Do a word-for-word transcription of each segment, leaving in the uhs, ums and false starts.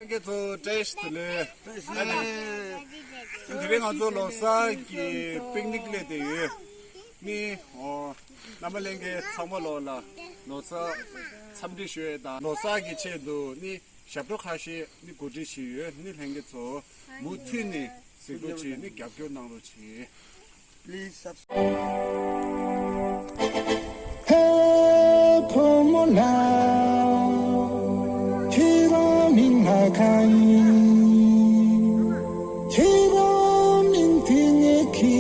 ལྷན་རྒྱས་ཚོ་བཀྲ་ཤིས་བདེ་ལེགས། ཨ་ནི། དེ་རིང་ང་ཚོ་ལོ་གསར་གྱི་པིག་ནིག་སླེབས་བསྡད་ཡོད། ནི། ཨོ། རྣམ་པ་ལྷན་རྒྱས་ཚང་མ་ལོ་ལ་ལོ་གསར་འཚམས་འདྲི་ཞུ་ཡས་དང་ལོ་གསར་གྱི་ཆེད་དུ་ནི་ཞབས་བྲོ་ཁ་ཤས་ནི་གོ་སྒྲིག་བྱས་ཡོད། ནི་ལྷན་རྒྱས་ཚོ་མུ་མཐུད་ནས་གཟིགས་རོགས་བྱེད། ནི་རྒྱབ་སྐྱོར་གནང་རོགས་བྱེད། Please subscribe. ཧེ་བུ་མོ་ལགས། ཁྱེད་རང་མིང་ལ་ག་ཡིན། ཁྱེད་རང་མིང་དེ་ངས་གི་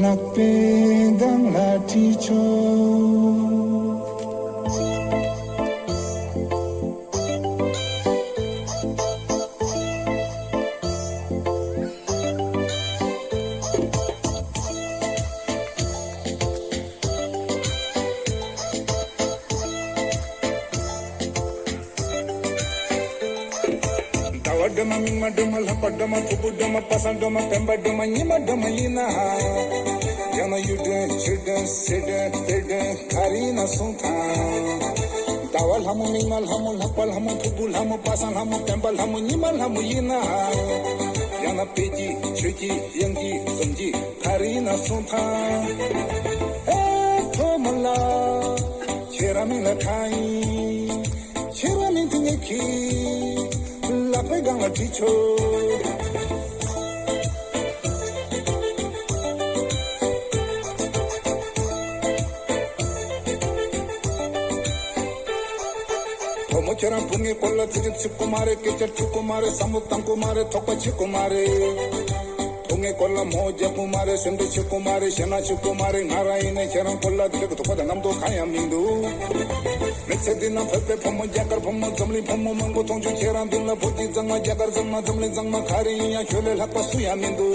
ལག་པའི་སྒང་ལ་བྲིས་ཆོག་ཟླ་བ་སྒྲོལ་མ་མིག་དམར་སྒྲོལ་མ་ལྷག་པ་སྒྲོལ་མ་ཕུར་བུ་སྒྲོལ་མ་པ་སངས་སྒྲོལ་མ་སྤེན་པ་སྒྲོལ་མ་ཉི་མ་སྒྲོལ་མ་ཡིན་ན། ཡང་ན་གཡུ་སྒྲོན་ཆུ་སྒྲོན་སེར་སྒྲོན་གཏེར་སྒྲོན་ག་རེ་ཡིན་ན་གསུང་དང་། ཟླ་བ་ལྷ་མོ་མིག་དམར་ལྷ་མོ་ལྷག་པ་ལྷ་མོ་ཕུར་བུ་ལྷ་མོ་པ་སངས་ལྷ་མོ་སྤེན་པ་ལྷ་མོ་ཉི་མ་ལྷ་མོ་ཡིན་ན། ཡང་ན་དཔལ་གྱི་ཆོས་ཀྱི་གཡང་གི་འཛོམས་ཀྱི་ག་རེ་ཡིན་ན་གསུང་དང་། ཨེ་ཐོག་མ་ལ་ཁྱེད་རང་མིང་ལ་གང་ཡིན། ཁྱེད་རང་མིང་དེ་ངས་གི་ལག་པའི་སྒང་ལ་བྲིས་ཆོག་བུ་མོ་ཁྱེད་རང་བུ་ངའི་སྐོར་ལ་ཙི་ཙི་ཚིག་གོ་མ་རེད། སྐད་ཆ་འཁྲུག་གོ་མ་རེད། བསམ་བློ་བཏང་གོ་མ་རེད། དོགས་པ་བྱེད་གོ་མ་རེད། བུ་ངའི་སྐོར་ལ་མོ་རྒྱག་གོ་མ་རེད། སེམས་ཁྲལ་བྱེད་གོ་མ་རེད། ཞེད་སྣང་བྱེད་གོ་མ་རེད། ང་རང་ཡིན་ནའི་ཁྱེད་རང་སྐོར་ལ་དེ་འདྲ་གི་དོགས་པ་དང་རྣམ་རྟོག་གང་ཡང་མི་འདུག་མི་ཚེ་འདི་ན་བོད་པའི་བུ་མོ་རྒྱ་གར་བུ་མོ་འཛམ་གླིང་བུ་མོ་མང་པོ་མཐོང་བྱུང་། ཁྱེད་རང་མདུན་ལ་བོད་ཀྱི་གཙང་མ་རྒྱ་གར་གཙང་མ་འཛམ་གླིང་གཙང་མ་ག་རེ་ཡིན་ཡང་ཁྱོད་ལས་ལྷག་པ་སུ་ཡང་མི་འདུག་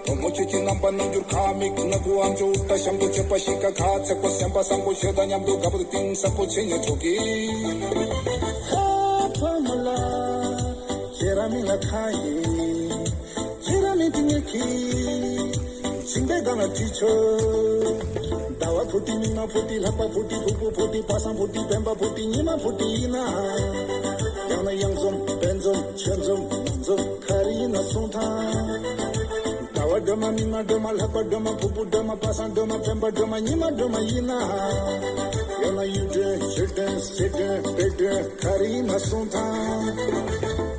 བུ་མོ་ཁྱོད་ཀྱི་རྣམ་པ་རྣམ་འགྱུར་ཁ་མིག་སྣ་ཁུག་ཨམ་ཅོག་ད་གཤམ་དུ་མཆོད་པ་ཞིག་ག་ཁ་ཚེག་པོ་སེམས་པ་བཟང་པོ་ཁྱོད་དང་མཉམ་དུ་དགའ་པོ་གཏིང་ཟབ་པོ་བྱེད་ཉན་ཆོག་གི། ཧ་ཕ་མ་ལ་ཁྱེད་རང་མིང་ལ་ཁ་ཡིན། ཁྱེད་རང་མིང་དེ་ངས་གི་མཇིང་པའི་སྒང་ལ་བྲིས་ཆོག་ཟླ་བ་ཕུར་ཏི་མིག་དམར་ཕུར་ཏི་ལྷག་པ་ཕུར་ཏི་ཕུར་བུ་ཕུར་ཏི་པ་སངས་ཕུར་ཏི་སྤེན་པ་ཕུར་ཏི་ཉི་མ་ཕུར་ཏི་ཡིན་ན། ཡང་ན་གཡང་འཛོམས་དཔལ་འཛོམས་ཆོས་འཛོམས་ནོར་འཛོམས་ག་རེ་ཡིན་ན་གསུང་དང་། ཟླ་བ་སྒྲོལ་མ་མིག་དམར་སྒྲོལ་མ་ལྷག་པ་སྒྲོལ་མ་ཕུར་བུ་སྒྲོལ་མ་པ་སངས་སྒྲོལ་མ་སྤེན་པ་སྒྲོལ་མ་ཉི་མ་སྒྲོལ་མ་ཡིན་ན། ཡང་ན་གཡུ་སྒྲོན་ཆུ་སྒྲོན་སེར་སྒྲོན་དཔལ་སྒྲོན་ག་རེ་ཡིན་ན་གསུང་དང་།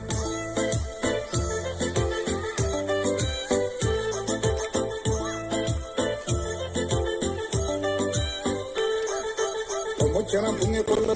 བུ་མོ་ཁྱེད་རང་བུ་ངའི་སྐོར་ལ།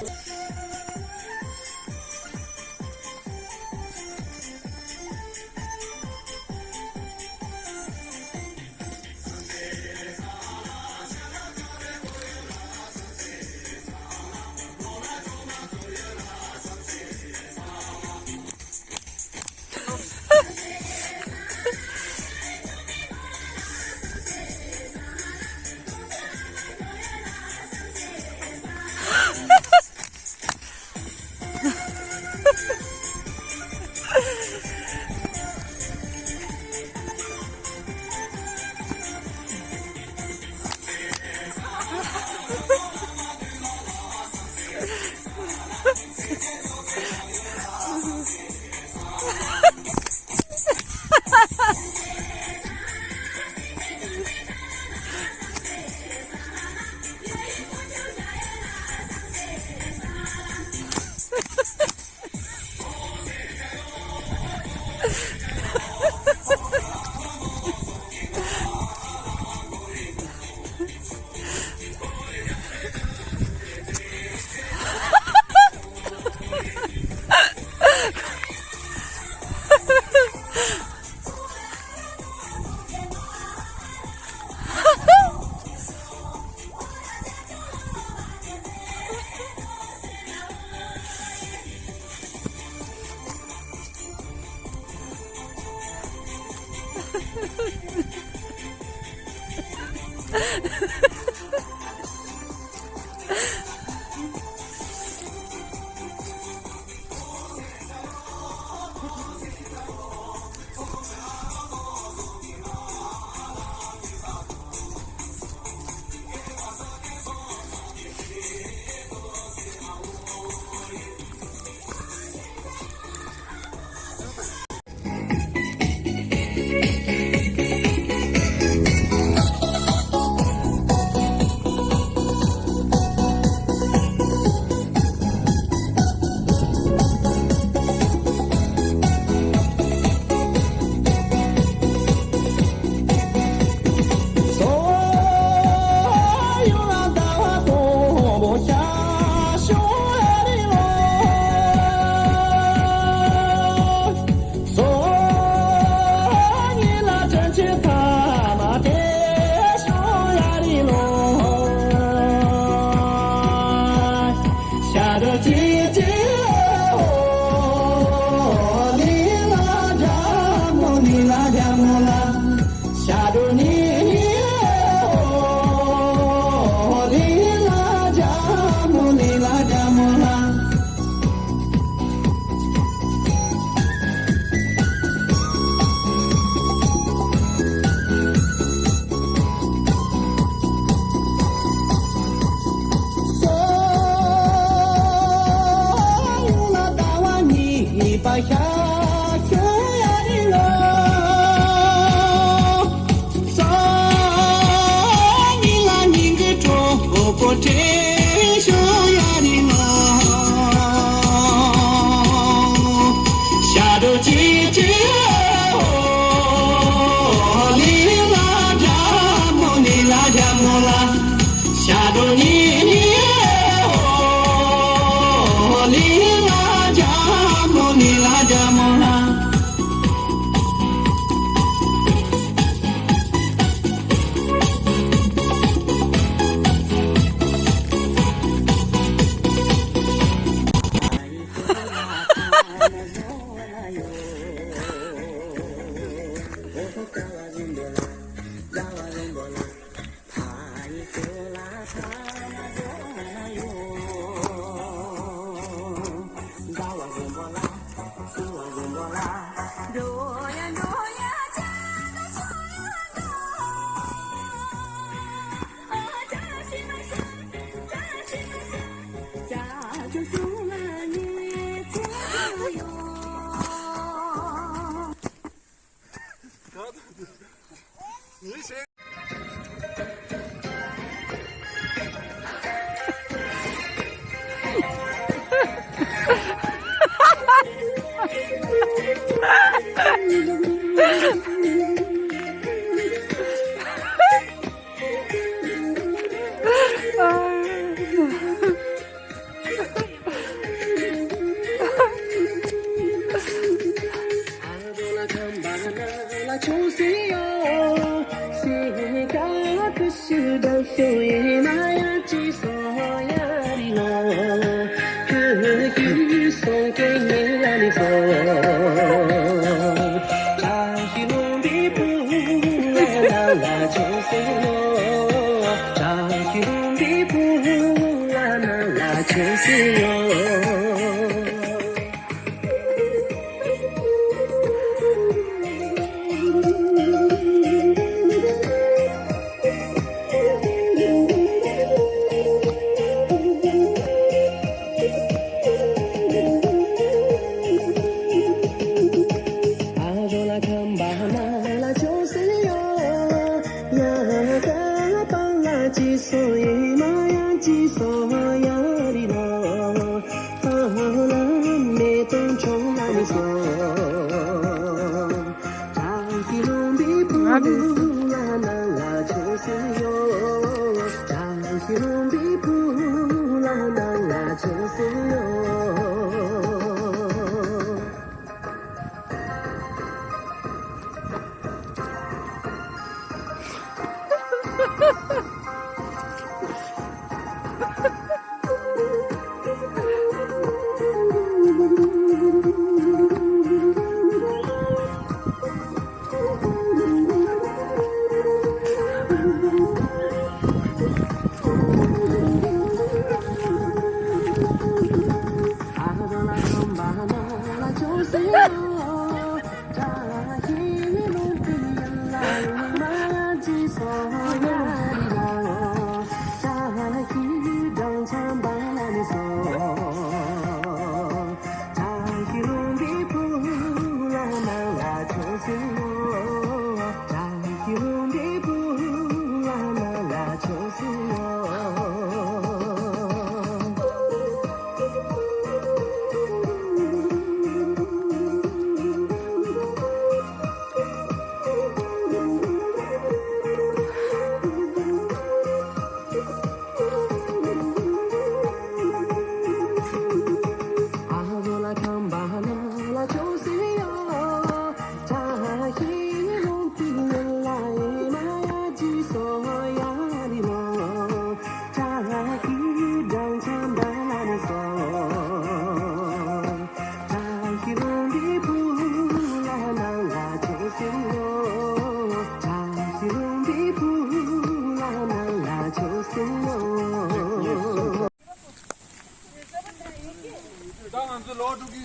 ད་ང་ཚོ་ལོག་འགྲོ་གི།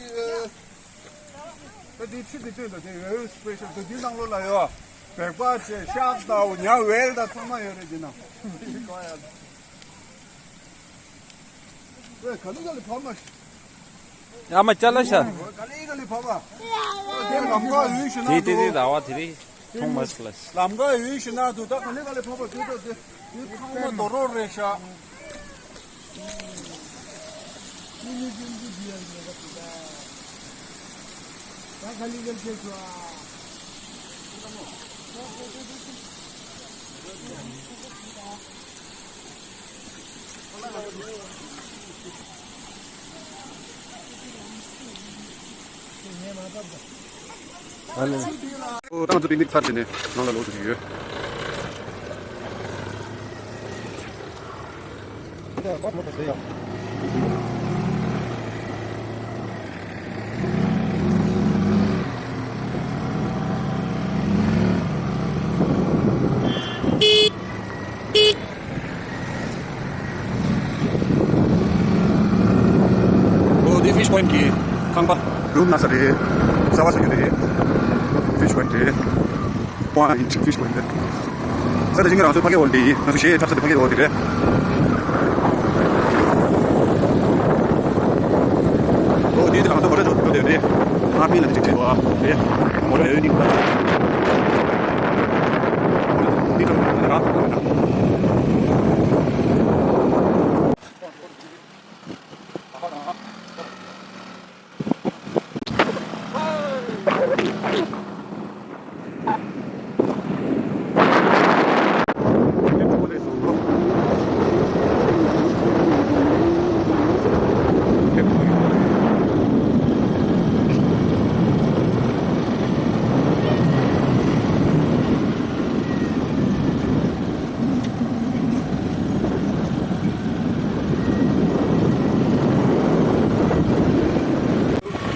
ད་དེ་ཆུ་དེ་སྟོན་དང་དེ་འོལ་སི་པེ་ཤལ་དུ་དེ་ནང་ལོགས་ལ་ཡོད། བེག་པ་ཆེ་ཤག་དང་ཉ་ཝེལ་དང་ཚང་མ་ཡོད་རེད་དེ་ནང་། ཨེ་ག་ལེ་ག་ལེ་ཕ་མ། ཨ་མ་ཅ་ལ་ཤ། ག་ལེ་ག་ལེ་ཕ་མ། དེ་ལམ་ཁ་འོལ་ཞིག་ན་དེ་དེ་དེ་འདུག་ཟླ་བ་དེ་རེད། ཐོང་མ་སི་ལ་ཤ། ལམ་ཁ་འོལ་ཞིག་ན་འདུག་ད་ག་ལེ་ག་ལེ་ཕ་མ་དེ་ད་དེ་དེ་ཁང་པ་རྡོ་རོག་རེད་ཤག་ཨ་ལེ། ཨོ། ད་ང་ཚོ་པིག་ནིག་ཚར་བྱས་ནས་ནང་ལ་ལོག་འགྲོ་གི་ཡོད། ཨོ། འདི་ཕིཤ་པོ་ཡིན་གྱི་ཁང་པ། རུམ་ན་ས་རེད། གསར་པ་བཟོ་རྒྱུ་རེད། ཕིཤ་པོ་ཡིན་རེད། པོ་ཡིན་ཕིཤ་པོ་ཡིན་རེད། ས་དེ་ཅིག་ང་རང་ཚོའི་ཕ་གི་འོག་འདི་ཡིན། ང་ཚོ་གཞས་འཁྲབ་ས་དེ་ཕ་གི་འོག་འདི་རེད། ཨོ། འདི་དེ་ང་ཚོ་མོ་ཊ་འགྲོ་འགྲོ་བསྡད་རེད། ཨ་ཕི་ལ་དེ་ཅིག་བྲིས་འདུག་ཨ། རེད། མོ་ཊ་ཡོད་ནི། འདི་འགྲོ་ར།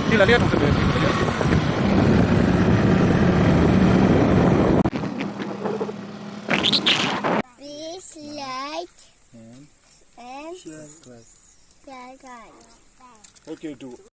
འདི་ལ་ལས་གྲོང་ཚོ་རེད། Please like and share, guys. Okay, do.